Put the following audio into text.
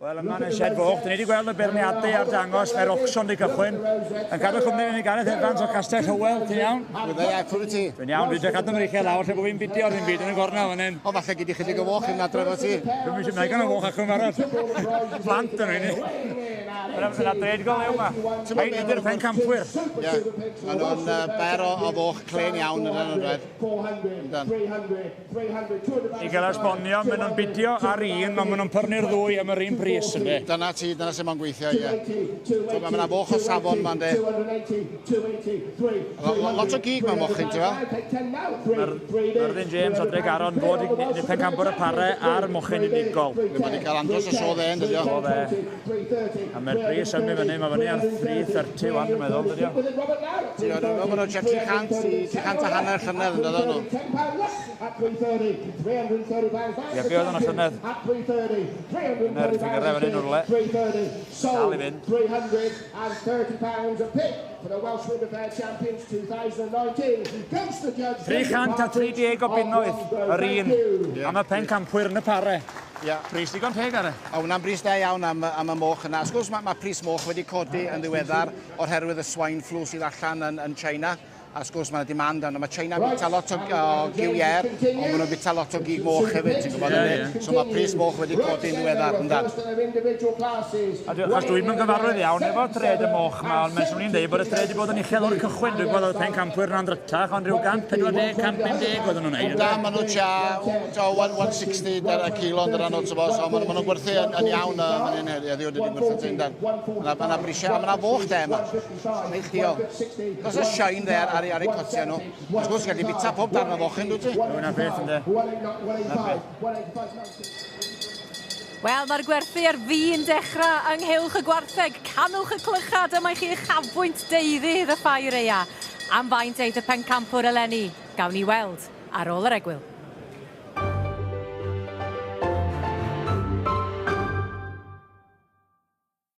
Wel, yma yn y sied foch, dyn ni wedi gweld y beirniadu ar dangos, mae'r auction wedi cychwyn. Yn cadw cwmni ni Gareth Evans o Castell Hywel, ti'n iawn? Dwi'n dda, pwy wyt ti? Dwi'n iawn, dwi'n dechrau ymwneud lawr lle bod fi'n bidio ar ddim byd yn y gornel fan hyn. O, falle gyd i chydig o foch i'n adre fo ti. Dwi'n eisiau gwneud o foch ac yn barod. Plant yn rhaid ni. Yna dred go lew yma. Rhaid ydy'r pencampwyr. Ie, maen nhw'n ber o, o foch clen iawn yn nhw'n dweud. Yndan. I gael esbonio, maen nhw'n bidio ar un, ond maen nhw'n pyrnu'r ddwy am yr un pris, ynddi? Dyna ti, dyna sut mae'n gweithio, ie. So, mae yna foch o safon ma'n de. Lot o gig mewn mochyn, ti'n fel? Myrddin James a Dregaron fod i i pencampwr y pare a'r mochyn unigol. Mae wedi cael andros o sio dde, yn dydio? O dde. A mae'r pris yn mynd fyny, mae fyny ar 330 wan, dwi'n meddwl, dydio? Ti'n meddwl, maen nhw'n tua 300 i 300 a hanner llynedd yn dod nhw. Ie, be oedd yna llynedd? Dyna'r ffigurau fan hyn wrle. Dal i fynd. 330 o bunnoedd yr un am y pencampwyr yn y pare. Ia. Pris digon teg ar e. A hwnna'n bris da iawn am, am y moch yna. Wrth gwrs mae, mae pris moch wedi codi yn ddiweddar oherwydd y swine flu sydd allan yn, yn China. A wrth gwrs mae yna demand arno. Mae China bita lot o, o gyw ier, ond maen nhw'n bita lot o gig moch hefyd, ti'n gwybod Ie, hynny? ie. So mae pris moch wedi codi yn ddiweddar, yndan. A dwi, achos dwi'n mynd gyfarwydd iawn efo tred y moch yma, ond mae'n swn i'n dweud bod y tred wedi bod yn uchel o'r cychwyn. Dwi'n gweld oedd y pencampwyr yna'n drytach, ond rhyw 140, 150 oedden nhw'n neud. Da, maen nhw tua, tua 160 ar y kilo yn dyn nhw, so maen nhw'n gwerthu yn, yn iawn uh, fan hyn heddiw, wedi gwerthu ti'n dan. Mae yna brisiau, a mae yna foch de yma. Neilltuol. Does a shine there ar, ar eu cotiau nhw. Wrth gwrs, gallu bita pob darn o fochyn, dwyt ti? Hwna'n peth, ynddo. Wel, mae'r gwerthu ar fin dechrau ynghylch y gwartheg. Canwch y clychau, dyma i chi uchafbwynt deuddydd y ffair aea. Am faint eith y pencampwr eleni, gawn ni weld ar ôl yr egwyl.